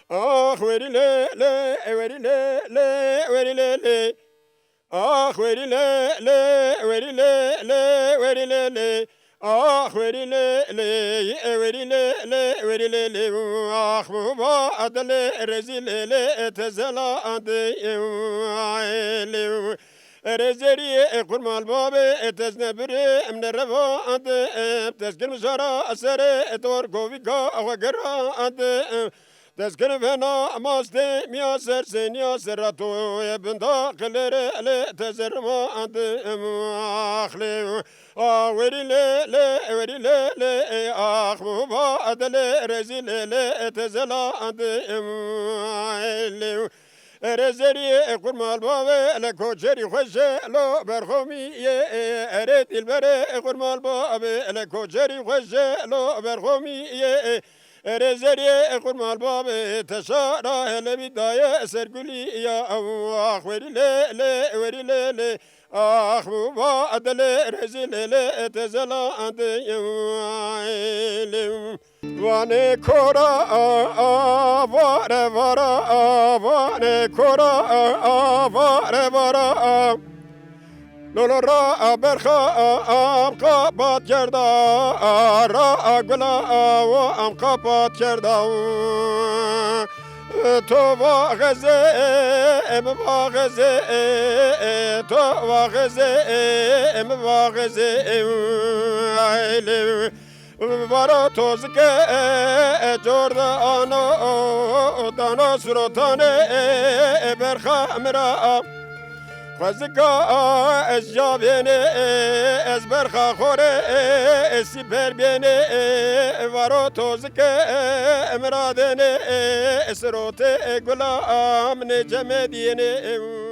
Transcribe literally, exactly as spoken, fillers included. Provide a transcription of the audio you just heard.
Ax werî lê lê, werî lê lê, werî lê lê. Ax werî lê lê, werî lê lê, werî lê lê. Ax werî lê lê, werî lê lê, werî lê lê. Ax baba delê rezîlê lê, tezelandê lê. Erê zerî, e, qurmal babê, e, tez nebirê, em nerevandê, e, tez girm jara serê, e, tor govîka xwe gerandê, e, tez girm vena mastê, miya ser senîya serra to, e, binda qilêrê, lê tez ermandê, e, ax lê, a, werî lê, lê, werî lê, lê, e, ax baba delê rezîlê lê, e, tezelandê, e, lê. Erê zerî, e, qurmal bavê, ele koçerî xwe jelo berxomî yê, e, erê dîlberê, e, qurmal bavê, ele koçerî xwe jelo berxomî yê, e, erê zerî, e, qurmal bavê, teşara helebî daye ser gulî ya, ax werî lê lê, werî lê lê, ax baba delê rezîlê lê, e, tezelandê lê. Vanê kora a, a, vare vara a, vanê kora a, a, vare vara a. Lolo ra a berxa a, am qapat kerda a, ra a gula a, o am qapat kerda. To vaxeze, em vaxeze, to vaxeze, em vaxeze, ay lê. Varo tozike, e, e, cor da ano, dano surotane, e, e, berxa mi ra. Xwezika, e, ez ca bêne, e, ez berxa xore, e, e, siper bêne, e, varo tozike, e, mi ra dêne, e, sirote, e, gula, a, mi nê ceme diyêne, e.